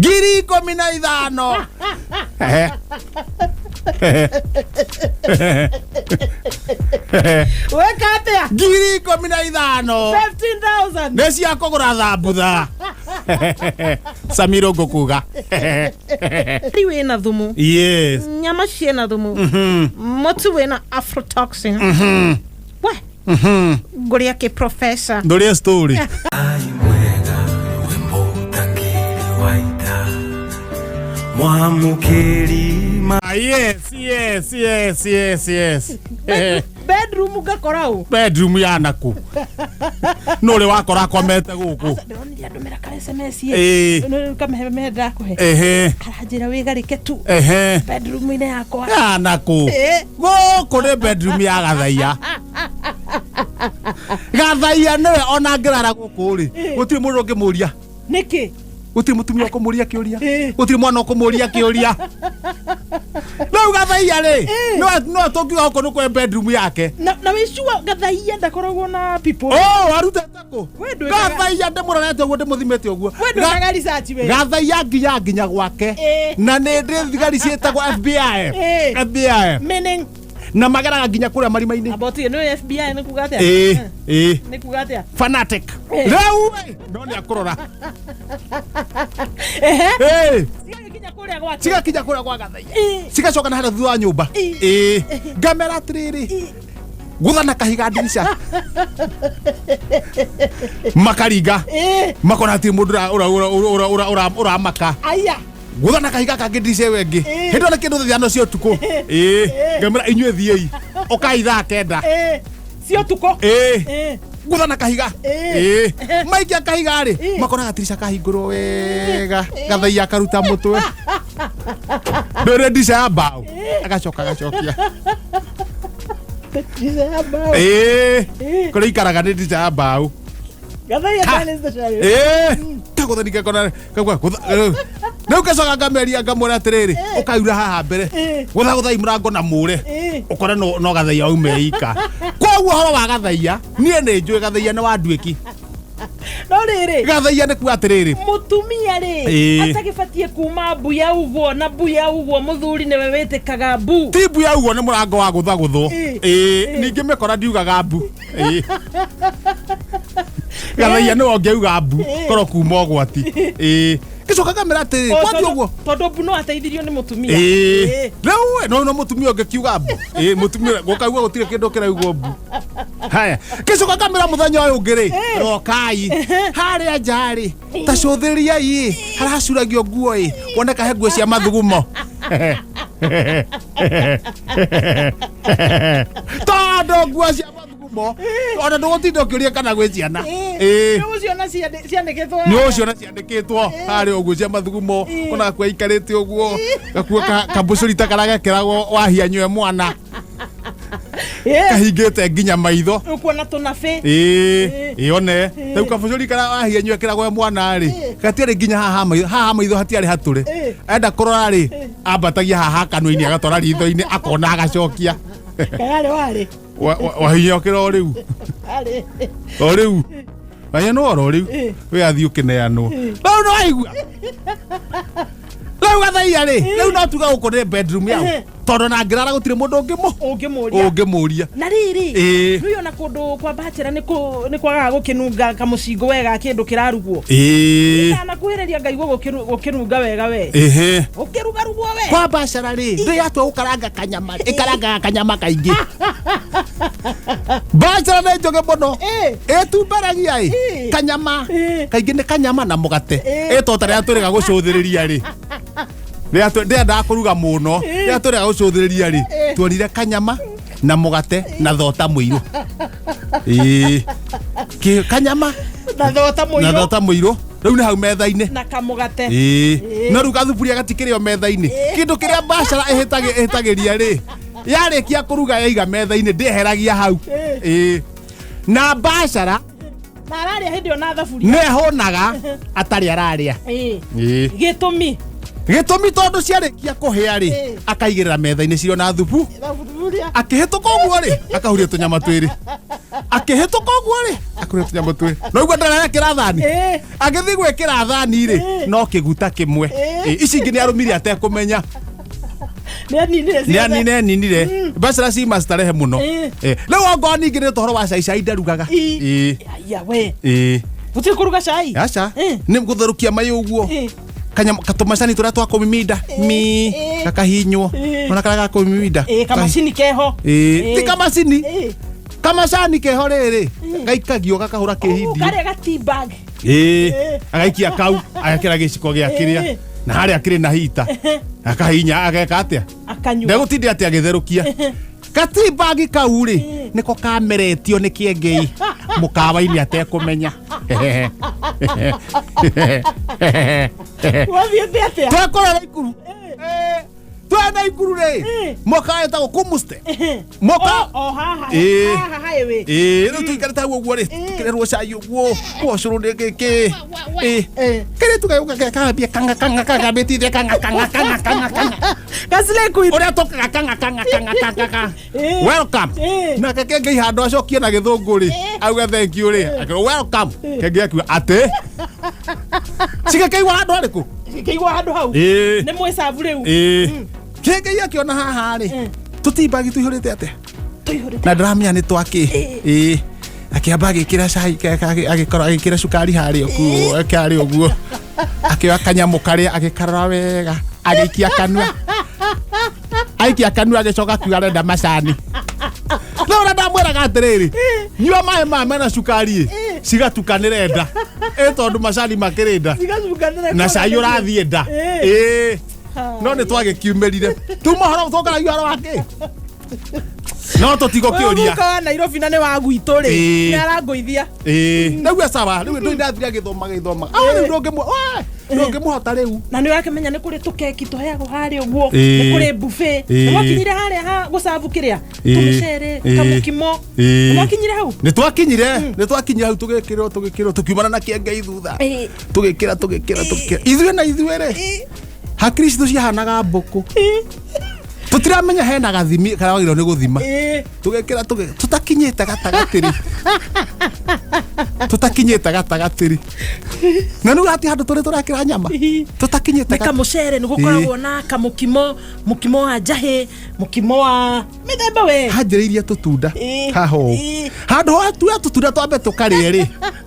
15,000. Weka atĩa? 15,000. 15,000. Nĩ cia kũgũra thambutha. Samiro ngũkuga. Ri wĩna thumu. Yes. Nyama ciĩna thumu. Mũtu wĩna aflatoxin. We. Ngũrĩa kĩ professor. Ndũrĩe story. Ai mwega wĩmbo ũtangĩrĩ wa ita mwamũkĩri ma Ah, yes. Bedroom ngakora ũ? Bedroom ya naku nå rä wakora akomete gå kå. Ndĩronire andũmĩra ka SMS. Ĩĩ. Kamehe mehe ndakũhe. Ehe. Aranjĩra wĩgarĩke tu. Ehe. Bedroom-inĩ yakwa. Ya naku. Ĩĩ. Gå kå nä bedroom ya Gathaiya. Gathaiya nĩwe ona ngĩrara gũkũ rĩ, gũtirĩ mũndũ ũngĩmũria. Nĩkĩ? Gũtirĩ mũtumia ũkũmũria kĩũria. Ĩĩ. Gũtirĩ mwana ũkũmũria kĩũria. Rĩu Gathaiya rĩ, no tũngiuga gũkũ nĩ kwa bedroom yake. Na wĩcua Gathaiya ndakoragwo na people. Oh, arutĩte kũ? We ndwĩkaga- Gathaiya ndĩmũrorete ũguo, ndĩmũthimĩte ũguo. We ndwĩkaga research we. Gathaiya nginya gwake. Ĩĩ. Na nĩ ndĩ thigari ciĩtagwo FBI. Ĩĩ. FBI. Meaning Na mageraga nginya kũrĩa marima-inĩ. about you FBI nĩ kuga atĩa? Ĩĩ, ĩĩ. Nĩ kuga atĩa? Fanatic. Ĩĩ. Rĩu ĩ, no nĩ akũrora. Ehe. Ĩĩ. Cigakinya kũrĩa gwake. Cigakinya kũrĩa gwa Gathaiya. Ĩĩ. Cigacoka na harĩa thutha wa nyũmba. Ĩĩ. Ĩĩ. Ngamera atĩrĩrĩ, gũtha na kahiga ndirica. Makaringa. Ĩĩ. Makona hatirĩ mũndũ ũramaka. Aya. Gũtha na kahiga kangĩ ndirica ĩyo ĩngĩ. Ĩĩ. Hĩndĩ ĩyo nĩ kĩndũ 5 cia ũtukũ. Ĩĩ. Ngamera inyuĩ thiĩi. Ũkai thaa 9. Ĩĩ. Cia ũtukũ. Ĩĩ. Ĩĩ. Gũtha na kahiga. Ĩĩ. Ĩĩ. Maikia kahiga rĩ, makona gatirisha kahingũrwo wega. Gathaiya akaruta mũtwe. Ndũrĩ ndirica ya mbaũ. Agacoka agacokia. Ndirica ya mbaũ. Ĩĩ. Ĩĩ. Kũrĩa ikaraga nĩ ndirica ya mbaũ. Gathaiya Ha. ndarĩ special. Ĩĩ. Kagũthani gakona kagwa gũtha. Rĩu ngacoka ngameria ngamwĩra atĩrĩrĩ, ũkaura haha mbere. Ĩĩ. Gũthagũthai mũrango na mũre. Ĩĩ. Ũkore no Gathaiya aume ika. Koguo ũhoro wa Gathaiya, niĩ nĩ njũĩ Gathaiya nĩ wa nduĩki. No rĩrĩ. Gathaiya nĩ kuga atĩrĩrĩ. Mũtumia rĩ, Ĩĩ. atagĩbatiĩ kuma mbuya ũguo na mbuya ũguo, mũthuri nĩwe wĩtĩkaga mbu. Ti mbu ya ũguo, nĩ mũrango wa gũthagũthwo. Ĩĩ. Ĩĩ, ningĩ mĩkora ndiugaga mbu. Ĩĩ. Gathaiya nĩwe ũngĩauga mbu korwo kuma ũgwati. Ĩĩ. Ngĩcoka ngamĩra atĩrĩrĩ, O, kwathiĩ ũguo. Tondũ mbu no ateithirio nĩ mũtumia. Ĩĩ. Ĩĩ. Rĩu ĩ, no mũtumia ũngĩkiuga mbu. Ĩĩ, mũtumia gũkaigua gũtirĩ kĩndũ kĩraigwo mbu. Haya, ngĩcoka ngamĩra mũthenya ũyũ ũngĩ rĩ, rokai harĩa nja rĩ, ta cũthĩrĩriai ĩ, haracuragio nguo ĩ, woneka he nguo cia mathugumo. Tondũ nguo cia mathugumo ona ndũgũtinda ũkĩũria kana gwĩ ciana. Ĩĩ. Nĩ ũgũciona cianĩkĩtwo. Nĩ ũgũciona ciandĩkĩtwo harĩa ũguo cia mathugumo, ona gakuo aikarĩte ũguo, gakuo kambucũri ta karĩa gekĩragwo wahia nyue mwana. Ĩĩ. Kahingĩte nginya maitho. Ũkuona tũnabĩ. Ĩĩ, ĩĩ, one rĩu kabucũri karĩa wahia nyue kĩragwo mwana rĩ, gatiarĩ nginya haha maitho, haha maitho hatiarĩ hatũre. Enda kũrora rĩ, ambatagia haha kanua-inĩ agatwara ritho-inĩ akona agacokia. Kayarĩ warĩ. Wahinya ũkĩra o rĩu. Arĩ. O rĩu wahinya nĩ woro rĩu wĩathiĩ ũkĩneanwo rĩu no waigua rĩu Gathaiya rĩ, rĩu no tuge gũkũ nĩ bedroom yao, tondũ na ngĩrara gũtirĩ mũndũ ũngĩmũ Ũngĩmũria. Ũngĩmũria. Na rĩrĩ, Ĩĩ. rĩu ona kũndũ kwa bachelor nĩ kwagaga gũkĩnunga kamũcingo wega kĩndũ kĩrarugwo. Ĩĩ. Ndanakuhĩrĩria ngaigua gũkĩnunga wega we. Ĩhĩ. Gũkĩrugarugwo we. Kwa bachelor rĩ, ndĩ yatua gũkaranga kanyama, ĩkarangaga kanyama kaingĩ. Bachelor nĩ njũgĩ mũno. Ĩĩ. Ĩtumberagia ĩ. Ĩĩ. Kanyama. Ĩĩ. Kaingĩ nĩ kanyama na mũgate. Ĩĩ. Ĩtota rĩrĩa twĩrĩga gũcũthĩrĩria rĩ, rĩrĩa ndĩrendaga kũruga mũno, rĩrĩa twĩrĩga gũcũthĩrĩria rĩ, tuonire kanyama na mũgate na thota mũirũ. Ĩĩ. Kanyama Na thota na mũirũ. thota mũirũ rĩu nĩ hau metha-inĩ. Na kamũgate. Ĩĩ, no rĩu gathuburia gatikĩrĩ o metha-inĩ. Kĩndũ kĩrĩa bachelor ĩhĩtagĩria rĩ, yarĩkia kũruga yaiga metha-inĩ, ndĩeheragia hau. Ĩĩ, na bachelor Na ararĩa hĩndĩ ĩyo na thaburia. Nĩ ehũnaga atarĩ ararĩa. Ĩĩ. Ĩĩ. Gĩtũmi? Gĩtũmi tondũ ciarĩkia kũhĩa rĩ, akaigĩrĩra metha-inĩ cio na thubu. Thaburia. Akĩhĩtũka ũguo rĩ, akahuria tũnyama twĩrĩ. Akĩhĩtũka ũguo rĩ, akũrĩ tũnyamũ twĩ no igua ndarekĩra thani. Agĩthiĩ gwĩkĩra thani rĩ, no kĩguta kĩmwe. Ici ingĩ nĩ arũmire atekũmenya. Nĩ aninire Nĩ ciothe. anine ninire bachelor cima starehe mũno. Rĩu ongorwo ningĩ nĩ ũhoro wa cai, cai ndarugaga. Aya we. Gũtirĩ kũruga cai. Aca, nĩ gũtherũkia mai ũguo, kanyamũ katũmacani tũrĩa twa kũmiminda mi gakahinywo. Ona karĩa ga kũmiminda. Kamacini keho. Ti kamacini. Kamacani keho rĩrĩ gaikagio gakahũra kĩhindi. Karĩa ga tea bag. Agaikia kau, agekĩra gĩciko gĩa kĩrĩa na harĩa kĩrĩ na hita, akahinya, ageka atĩa? Akanyua. Ndegũtinde atĩ agĩtherũkia katibagi kau rĩ, nĩko kameretio nĩ kĩengei mũkawa-inĩ atekũmenya. Wathiĩte atĩa? Twekora Naikuru. Twĩ Naikuru rĩ, mwaka wetagwo Kumuste mwaka. O haha. Haha highway. Rĩu tũikarĩte hau ũguo rĩ, tũkĩrerwo cai ũguo gwocũrũ nĩ gĩkĩ. Kĩrĩ tũgagĩũka kambia kanga kanga kangambĩtithia kanga kanga kanga kanga kanga. Gacile kui. Ũrĩa tũkaga kanga kanga kanga kanga kanga. Welcome. Nake kengei handũ acokie na gĩthũngũ rĩ, auge thank you rĩ, akĩrwo welcome. Kengei akiuga atĩ cigĩkĩigua handũ harĩkũ? Kĩigua handũ hau. Nĩ mwĩcabu rĩu. Kengei akĩona haha rĩ, tũtimbagi tũihũrĩte atĩa? Tũihũrĩte. Na ndĩramenya nĩ twakĩ. Akĩamba agĩkĩra cai, agĩkorwo agĩkĩra cukari harĩa ũguo, harĩa ũguo, akĩoya kanyamũ karĩa, agĩkarora wega, agĩikia kanua, aikia kanua, agĩcoka akiuga arenda macani. No ũrĩa ndamwĩraga atĩrĩrĩ, nyua maĩ maya mena cukari ĩ, cigatukanĩre nda ĩ, tondũ macani makĩrĩ nda. Cigacukanĩra. Na cai ũrathiĩ nda. No nĩ twagĩkiumĩrire tuma ũhoro tũkaragia ũhoro wa kĩ, no tũtigũkĩũria. Guka wa Nairobi na nĩ wa gwitũ rĩ. Nĩ arangũithia. Rĩu sawa, rĩu ndũ ndathire agĩthoma gĩthoma, rĩu ndũngĩmũhota rĩu. Na nĩ ũrakĩmenya nĩ kũrĩ tũkeki tũheagwo harĩa ũguo. Nĩ kũrĩ buffet. Nĩ mwakinyire harĩa ha gũcabu kĩrĩa? Tũmĩcere, kamũkimo. Nĩ mwakinyire hau? Nĩ twakinyire, nĩ twakinyire hau, tũgĩkĩrwo tũgĩkĩrwo, tũkiumana na kĩengei thutha. Tũgĩkĩra tũgĩkĩra tũgĩkĩra ithuĩ na ithuĩ rĩ, hakiri citũ ciahanaga mbũkũ, tũtiramenya hena gathimi karĩa wagĩrĩirwo nĩ gũthima. Tũgekĩra tũtakinyĩte gatagatĩ rĩ, tũtakinyĩte gatagatĩ rĩ, na rĩu hati handũ tũrĩ tũrekĩra nyama tũtakinyĩte Nĩ kamũcere, nĩ gũkoragwo na kamũkimo, mũkimo wa njahĩ, mũkimo wa mĩthemba we. Hanjĩrĩirie tũtunda haha ũũ. Handũ ha tuoya tũtunda twambe tũkarĩe rĩ,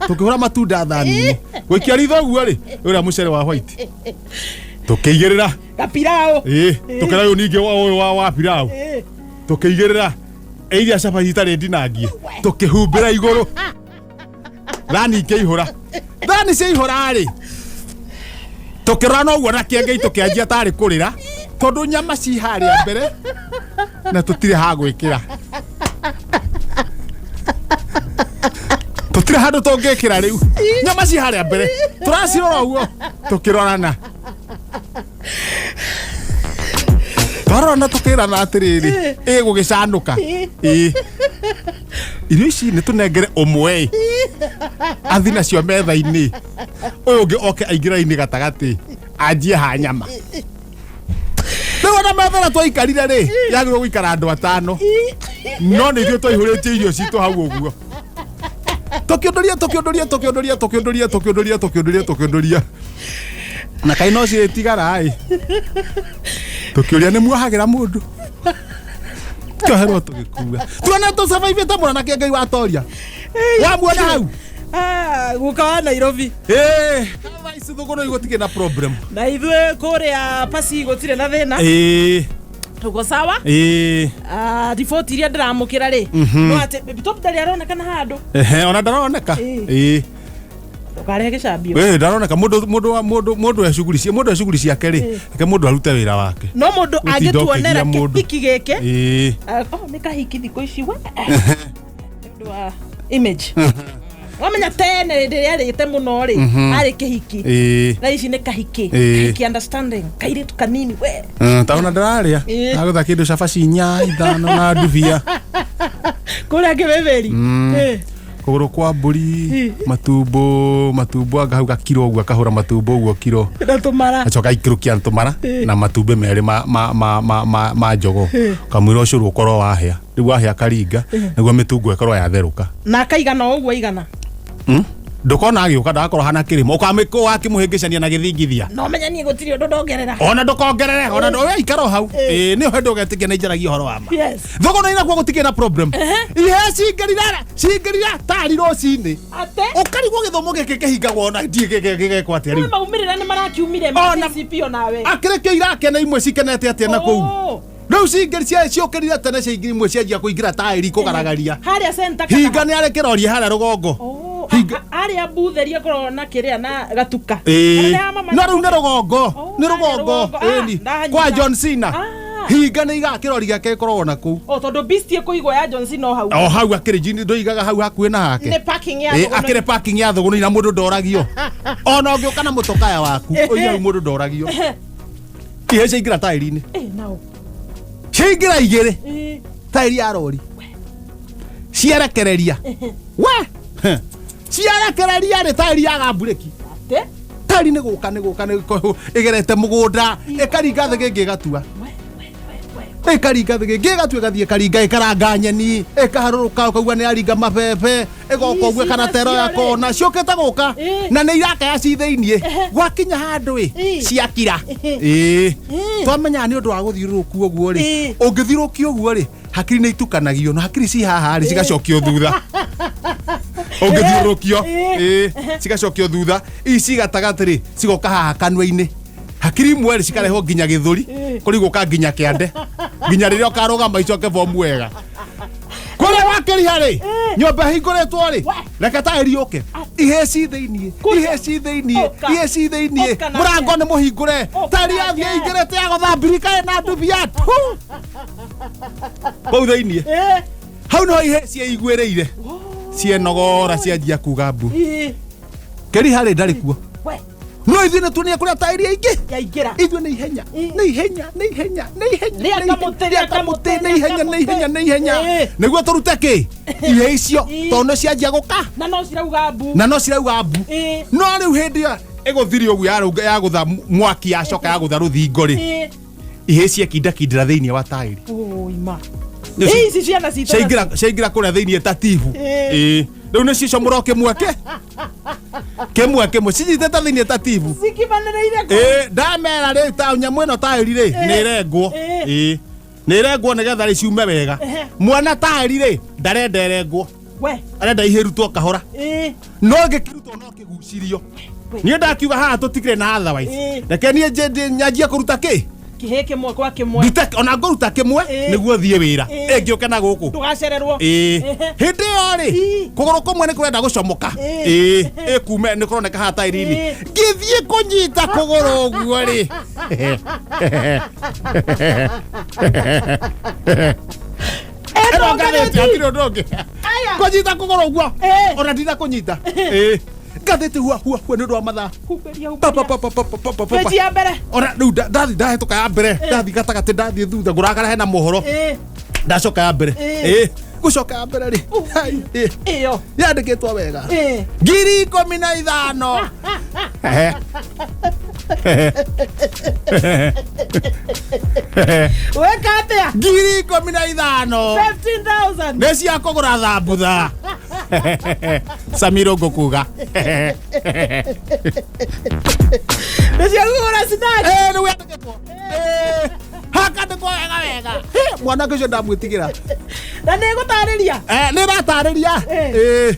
tũkĩhũra matunda thani-inĩ, gũikia ritho ũguo rĩ, ũrĩa mũcere wa white tũkĩigĩrĩra. Gapirao. Tũkĩra ũyũ ningĩ wa ũyũ wa pilau. Tũkĩigĩrĩra iria cabaci itarĩ ndinangie, tũkĩhumbĩra igũrũ, thani ikĩihũra. Thani ciaihũra rĩ, tũkĩrora noguo na kĩengei, tũkĩanjia tarĩ kũrĩra, tondũ nyama ci harĩa mbere na tũtirĩ ha gwĩkĩra, tũtirĩ handũ tũngĩkĩra. Rĩu nyama ci harĩa mbere, tũracirora ũguo, tũkĩrorana, twarorana tũkĩrana atĩrĩrĩ, ĩ gũgĩcanũka ĩ irio ici nĩ tũnengere ũmwe ĩ athi nacio metha-inĩ, ũyũ ũngĩ oke aingĩra-inĩ gatagatĩ anjie ha nyama. Rĩu ona metha ĩrĩa twaikarire rĩ, yagĩrĩirwo gũikara andũ atano, no nĩ ithuĩ twaihũrĩtie irio citũ hau ũguo, tũkĩũndũria tũkĩũndũria tũkĩũndũria tũkĩũndũria tũkĩũndũria tũkĩũndũria tũkĩũndũria, na kaĩ no cirĩtigara ĩ, tũkĩũria nĩ muohagĩra mũndũ twoherwo tũgĩkua, tuone tũcabaibĩte mũno na kĩengei watoria wamuona hau. Guka wa Nairobi. Thaa ici thũgũrũ gũtirĩ na problem. Na ithuĩ kũrĩa pasi gũtirĩ na thĩna. Tuko sawa. Riboti iria ndĩramũkĩra rĩ, no atĩ Baby Top ndarĩ aronekana handũ. Ehe, ona ndaroneka. Ndũkarehe gĩcambio. Ndaroneka mũndũ mũndũ wa mũndũ mũndũ e shughuli cia mũndũ e shughuli ciake rĩ, reke mũndũ arute wĩra wake. No mũndũ Gũtinda angĩtuonera ũkĩgia mũndũ. kĩhiki gĩkĩ. Oh, nĩ kahiki thikũ ici we nĩ ũndũ wa image, wamenya tene hĩndĩ ĩrĩa arĩte mũno rĩ, arĩ kĩhiki. Thaa ici nĩ kahiki. Kahiki understanding, kairĩtu kanini we. Ta ona ndĩrarĩa. Agũtha kĩndũ cabaci inya ithano na ndubia. Kũrĩa kĩbĩbĩri. Kũgũrũ kwa mbũri, matumbo matumbo, anga hau gakiro ũguo, akahũra matumbo ũguo kiro. Na tũmara. Acoka aikĩrũkia tũmara na matumbĩ merĩ ma, ma, ma, ma, ma, ma jogoo, kamwĩra ũcũrũ ũkorwo wahĩa. Rĩu Rĩu wahĩa akaringa nĩguo mĩtungo ĩkorwo yatherũka. Na akaigana o ũguo aigana. Ndũkona agĩũka ndagakorwo hana kĩrĩma ũkamũhĩngĩcania na gĩthingithia. No menya niĩ gũtirĩ ũndũ ndongerera. Ona ndũkongerere ona we ikara o hau. Ĩĩ nĩ hĩndĩ ũgetĩkia na njaragia ũhoro wa ma. Yes. Thũgũna inakuo gũtikĩrĩ na problem. Ihe cingĩrira cingĩrira tari rũcinĩ. Ate. Ũkarigwo gĩthomo gĩkĩ kĩhingagwo ona ndiĩ gĩgekwo atĩa Rĩu rĩu. maumĩrĩra nĩ marakiumire Ona- ma KCPE onawe. Akĩrĩ kĩ irakena imwe cikenete atĩa na kũu. Oh. Rĩu cingĩri cia ciũkĩrire tene ciaingĩra imwe cianjia kũingĩra taĩri kũgaragaria. Harĩa center Hinga nĩ arĩ kĩroria harĩa rũgongo. Oh, Hinga- harĩa butheria korwo na kĩrĩa na gatuka. Ĩĩ. Harĩa mama- No rĩu nĩ rũgongo. Oh, Nĩ harĩa rũgongo. rũgongo. Ah, Ĩni. ndanyita. Kwa John Cena. Ah. Hinga nĩ igaga kĩrori gĩake gĩkoragwo na kũu. Oh, tondũ beast ĩkũigwo ya John Cena o hau. O hau akĩrĩ jini ndũigaga hau hakuhĩ na hake. Nĩ parking ya Ĩ, Thũgũnũ. akĩrĩ parking ya thũgũnĩ na mũndũ ndoragio. Ona ũngĩũka na mũtokaya waku, ũige hau mũndũ ndoragio. Ihe ciaingĩra taĩri-inĩ. Eh, nao. Ciaingĩra igĩrĩ. Eh, Taĩri ya rori. Ciarekereria. We! Ciarekereria rĩ taĩri yaga mburĩki. ate. Taĩri nĩ gũka nĩ gũka nĩ gũka ĩgerete mũgũnda ĩkaringa thĩ gĩngĩ ĩgatua. We, we, we, we. Ĩkaringa thĩ gĩngĩ ĩgatua ĩgathiĩ ĩkaringa ĩkaranga nyeni ĩkaharũrũka ũkaigua nĩ yaringa mabebe ĩgoka ũguo Ici kana tero ya nacio rĩ. kona ciũkĩte gũka Ĩ. na nĩ irakaya ci thĩiniĩ gwakinya handũ ĩ Ĩ. ciakira Ĩ. ĩĩ Ĩ. twamenyaga nĩ ũndũ wa gũthiũrũrũku ũguo rĩ Ĩ. ũngĩthiũrũkia ũguo rĩ hakiri nĩ itukanagio na hakiri ci haha rĩ cigacokio thutha ũngĩthiũrũkio Ĩ. ĩĩ cigacokio thutha ici ci gatagatĩ rĩ cigoka haha kanua-inĩ hakiri imwe rĩ cikarehwo nginya gĩthũri Ĩ. kũrĩ gũka nginya kĩande nginya rĩrĩa ũkarũgama icoke bomu wega kũrĩa wakĩriha rĩ nyũmba ĩhingũrĩtwo rĩ We. reke taĩri yũke ihĩ ci thĩiniĩ Kuja. ihĩ ci thĩiniĩ Ũka. ihĩ ci thĩiniĩ Ũka nake. mũrango nĩ mũhingũre Ũka taĩri yathiĩ nake. ĩingĩrĩte ya gũthambirika ĩna ndubia tu kũu thĩiniĩ Eh. hau nĩho ihĩ ciĩiguĩrĩire cienogora cianjia kuga mbu Ĩ. kĩriha rĩ ndarĩ kuo We, no ithuĩ nĩ tuonie kũrĩa taĩri aingĩ yaingĩra. ithuĩ nĩ ihenya Ĩ. nĩ ihenya nĩ ihenya nĩ ihenya Rĩa nĩ ihenya, kamũtĩ, rĩa rĩa kamũtĩ kamũtĩ, nĩ ihenya nĩ ihenya nĩ ihenya Ĩ. nĩguo tũrute kĩ ihe icio Ĩ. tondũ nĩ cianjia gũka Na no cirauga mbu. na no cirauga mbu Ĩ. no rĩu hĩndĩ ĩyo ĩgũthiri ũguo yagũtha mwaki yacoka yagũtha rũthingo rĩ Ĩ. ihe ciekindakindĩra thĩinĩ wa taĩri Oi ma. Nĩ Ĩ, ici ciana citũ. ciaingĩra ciaingĩra kũrĩa thĩinĩ ta tibu Ĩ. ĩĩ rĩu nĩ cicomũra kĩmwe kĩ kĩmwe kĩmwe cinyitĩte thĩinĩ ta tibu Cikimanĩrĩire kũ. ĩĩ ndamera rĩ ta nyamũ ĩno taĩri rĩ nĩ ĩrengwo Ĩ. ĩĩ nĩ ĩrengwo nĩgetha rĩ ciume wega Ehe. mwana taĩri rĩ ndarenda ĩrengwo We. arenda ihĩrutwo kahora Ĩ. no ngĩkĩrutwo no kĩgucirio We. niĩ ndakiuga haha tũtikĩrĩ na otherwise Ĩ. reke niĩ nyanjie kũruta kĩ Kĩhĩ kĩmwe kwa kĩmwe. ndute ona ngũruta kĩmwe Ĩ. nĩguo thiĩ wĩra Ĩ. ĩngĩũke na gũkũ Ndũgacererwo. ĩĩ Ehe. hĩndĩ ĩyo rĩ Ĩ. kũgũrũ kũmwe nĩ kũrenda gũcomoka Ĩ. ĩĩ ĩkume nĩ kũroneka haha taĩri-inĩ Ĩ. ngĩthiĩ kũnyita kũgũrũ ũguo rĩ ĩno ngathĩti hatirĩ ũndũ ũngĩ Aya. kũnyita kũgũrũ ũguo Ĩ. ona ndina kũnyita ĩĩ ngathĩti hua hua hua nĩ ũndũ wa mathaa Humbĩria, Pa, pa, humbĩria. pa, pa, pa, pa, pa, pa, pa. Page ya mbere. Ona rĩu ndathi ndahĩtũka ya mbere ndathi gatagatĩ ndathiĩ thutha ngũrakara hena mohoro Ĩ. ndacoka ya mbere Ĩ. ĩĩ gũcoka ya mbere rĩ Hai, ĩ. Ĩyo. yandĩkĩtwo wega Ĩ. 15,000 Weka atĩa? 15,000 15,000. nĩ cia kũgũra thambutha samiro ngũkuga Nĩ cia kũgũra snack. rĩu yandĩkĩtwo hakandĩkwo wega wega Hĩ, mwanake ũcio ndamwĩtigĩra Na nĩ ĩgũtarĩria. nĩ ĩratarĩria Ĩ.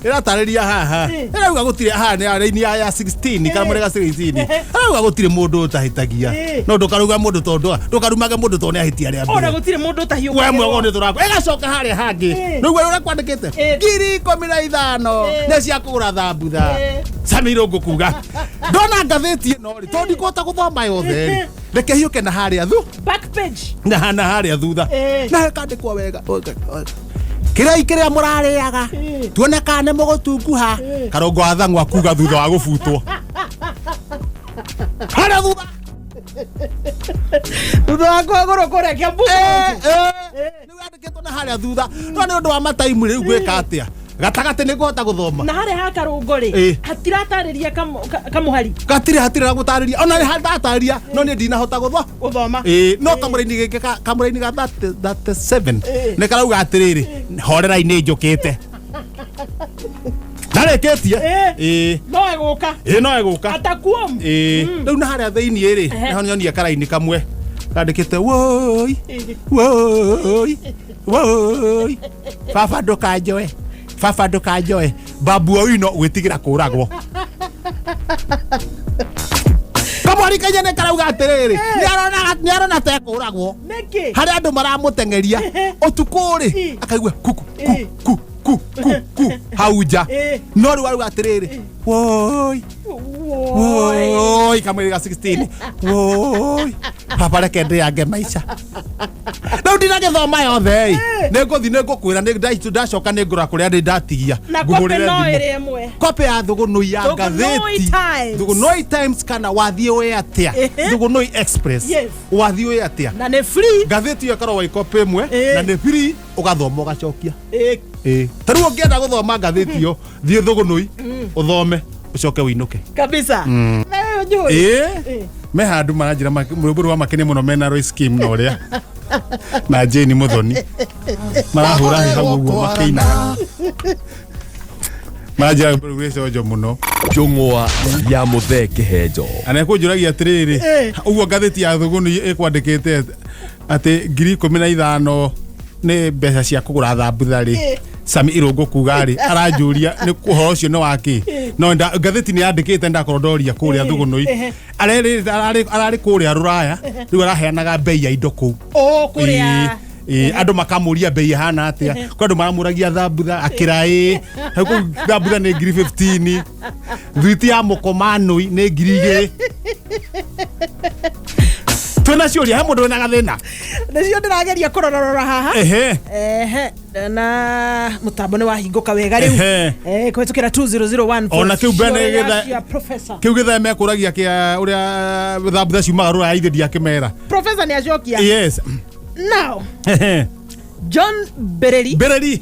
ĩratarĩria haha Ĩ. ĩrauga gũtirĩ haha nĩ raini ya 16 kana mũrega 16 ĩrauga gũtirĩ mũndũ ũtahĩtagia Ĩ. no ndũkaruga mũndũ tondũ ndũkarumage mũndũ tondũ nĩ ahĩtia rĩa Ona mbere gũtirĩ mũndũ ũtahiũkagĩrwo. we mwego nĩ tũrakwa ĩgacoka harĩa hangĩ Ĩ. nĩguo ũrĩa kwandĩkĩte Ĩ. 15,000 Ĩ. nĩ cia kũgũra thambutha Ĩ. Samiro ngũkuga ndona ngathĩti ĩno rĩ tondũ ndikũhota gũthoma yothe rĩ reke hiũke na harĩa thu Back page. na na harĩa thutha Ĩ. na kandĩkwo wega kĩrĩa kĩrĩa mũrarĩaga Ĩ. tuone kana nĩ mũgũtunguha Ĩ. karongo wa thang'wa kuga thutha wa gũbutwo harĩa thutha Thutha wa kũhagũrwo kũrĩa Kiambu. rĩu yandĩkĩtwo na harĩa thutha no nĩ ũndũ wa mataimu rĩu gwĩka atĩa Gatagatĩ nĩ ngũhota gũthoma. Na harĩa ha karũngo rĩ, hatiratarĩria kamũhari. Gatirĩ, hatirĩ na gũtarĩria, ona nĩ ndatarĩria, no niĩ ndinahota gũtho gũthoma. Ĩĩ, no kamũraini gĩkĩ kamũraini ga 30 37 nĩ karauga atĩrĩrĩ, horerai, nĩ njũkĩte, ndarĩkĩtie. Ĩĩ. No egũka. Ĩĩ, no egũka. Atakuom. Ĩĩ, rĩu na harĩa thĩiniĩ rĩ, nĩho nyonie karaini kamwe kandĩkĩte, woi woi woi, baba ndũkanjoe, baba ndũkanjoe, Babu Owino gwĩtigĩra kũragwo. Kamwari kanyene karauga atĩrĩrĩ, nĩarona ta ekũragwo. Nĩkĩ? Harĩa andũ maramũteng'eria ũtukũ rĩ, akaigua kuku ku ku ku ku ku hau nja. No rĩu arauga atĩrĩrĩ, woi woi, kamwĩrĩ ga 16, woi baba, reke ndĩange maica. Rĩu ndinagĩthoma yothe ĩ, nĩ ngũthiĩ, nĩ ngũkwĩra, nĩ ndacoka nĩ ngũra kũrĩa ndĩ ndatigia. Na kopi Ngũhũrĩre no thimũ. ĩrĩ ĩmwe. Kopi ya Thũgũnũi ya Thũgũnũi ngathĩti Times. Thũgũnũi Times, kana wathiĩ wĩ atĩa? Thũgũnũi Express. Wathiĩ wĩ atĩa? Na nĩ free. Ngathĩti ĩyo ĩkoragwo ĩ kopi ĩmwe. Na nĩ free, ũgathoma ũgacokia. Ĩĩ, ta rĩu ũngĩenda gũthoma ngathĩti ĩyo, thiĩ Thũgũnũi ũthome, ũcoke ũinũke. Kabisa. Na ũyũ njũĩ. Ĩĩ, me handũ maranjĩra rwĩmbo rwa makenia mũno mena Royce Kim na ũrĩa na Jane Muthoni marahũra hau ũguo makĩinaga, maranjĩra rwĩmbo rũu rwĩ conjo mũno. Njũng'wa ya Mũthee Kĩhenjo. Na nĩkũnjũragia atĩrĩrĩ, ũguo ngathĩti ya Thũgũnĩ ĩkwandĩkĩte atĩ 15,000 nĩ mbeca cia kũgũra thambutha rĩ, Sami Irũngũ kuga rĩ, aranjũria nĩ ũhoro ũcio nĩ wakĩ, no ngathĩti nĩ yandĩkĩte, ndakorwo ndoria kũrĩa Thũgũnũi ararĩ ararĩ kũrĩa rũraya, rĩu araheanaga mbei ya indo kũu. O kũrĩa. Ĩĩ, andũ makamũria mbei ĩhana atĩa. Kwĩ andũ maramũragia thambutha, akĩra ĩ hau kũu thambutha nĩ 15,000, thwiti ya mũkomanũi nĩ 2,000. Twĩna ciũria, he mũndũ wĩna gathĩna? Nĩcio ndĩrageria kũrorarora haha. Ehe, na mũtambo nĩ wahingũka wega rĩu. Kũhĩtũkĩra 2001. Ona kĩu mbene Ciũria cia professor. Kĩu gĩthaa mekũragia kĩa ũrĩa thambutha ciumaga rũraya, ithe ndiakĩmera. Professor nĩ acokia. Yes. Now John Bereri. Bereri.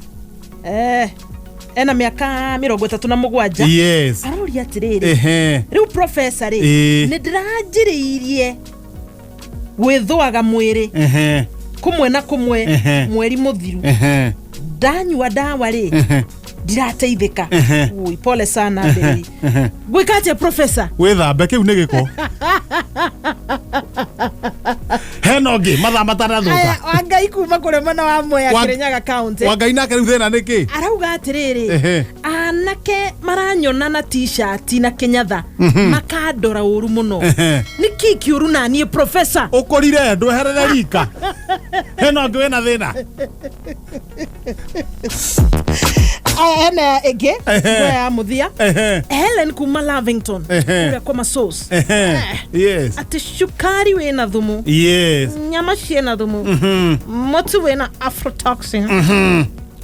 Ena mĩaka 37. Aroria atĩrĩrĩ, rĩu professor rĩ, nĩ ndĩranjĩrĩirie gwĩthũaga mwĩrĩ kũmwe na kũmwe mweri mũthiru. Ndanyua ndawa rĩ, ndirateithĩka. Ui, pole sana Bereri. Gwĩka atĩa, professor? Wĩthambe, kĩu nĩ gĩko. Hena ũngĩ mathaa matanathũka. Aya, Wangai kuma kũrĩa mwena wa Mwea, Kĩrĩnyaga County. Wangai nake rĩu thĩna nĩ kĩ? Arauga atĩrĩrĩ, anake maranyona na t-shirt na kĩnyatha makandora ũru mũno. Nĩ kĩ kĩũru na niĩ, professor? Ũkũrire ndweherere rika. Hena ũngĩ wĩna thĩna? Aya, hena ĩngĩ ngũya ya mũthia. Helen kuma Lavington, kũrĩa kwa Masos. Atĩ cukari wĩna thumu, nyama ciĩna thumu, mũtu wĩna aflatoxin.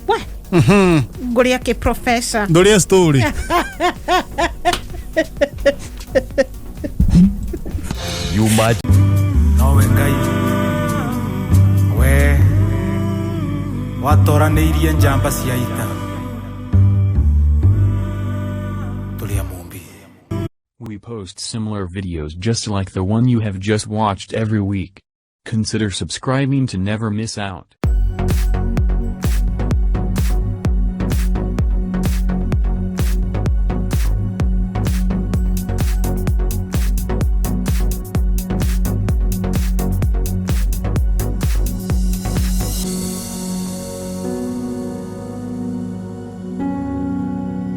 We ngũrĩa kĩ, professor? Ndũrĩe story. Yuma Nowe Ngai we watoranĩirie njamba cia ita tũrĩ a Mũmbi. We post similar videos just like the one you have just watched every week. Consider subscribing to never miss out.